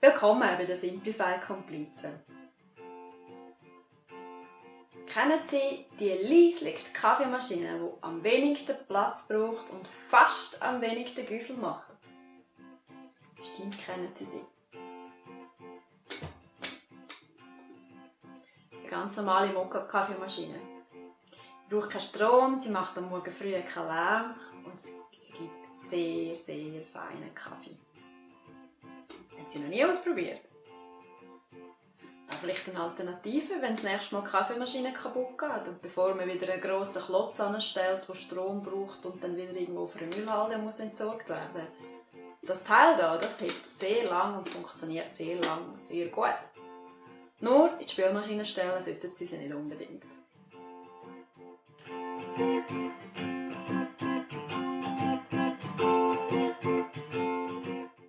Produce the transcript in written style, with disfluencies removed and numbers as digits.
Willkommen bei der Simplify Komplizen. Kennen Sie die leislichste Kaffeemaschine, die am wenigsten Platz braucht und fast am wenigsten Güssel macht? Bestimmt kennen Sie sie. Eine ganz normale Mokka-Kaffeemaschine. Sie braucht keinen Strom, sie macht am Morgen früh keinen Lärm und sie gibt sehr, sehr feinen Kaffee. Haben Sie noch nie ausprobiert? Vielleicht eine Alternative, wenn das nächste Mal die Kaffeemaschine kaputt geht und bevor man wieder einen grossen Klotz anstellt, der Strom braucht und dann wieder irgendwo auf einer Müllhalde muss entsorgt werden. Das Teil hier, das hält sehr lang und funktioniert sehr lang, sehr gut. Nur in die Spülmaschine stellen sollten Sie sie nicht unbedingt.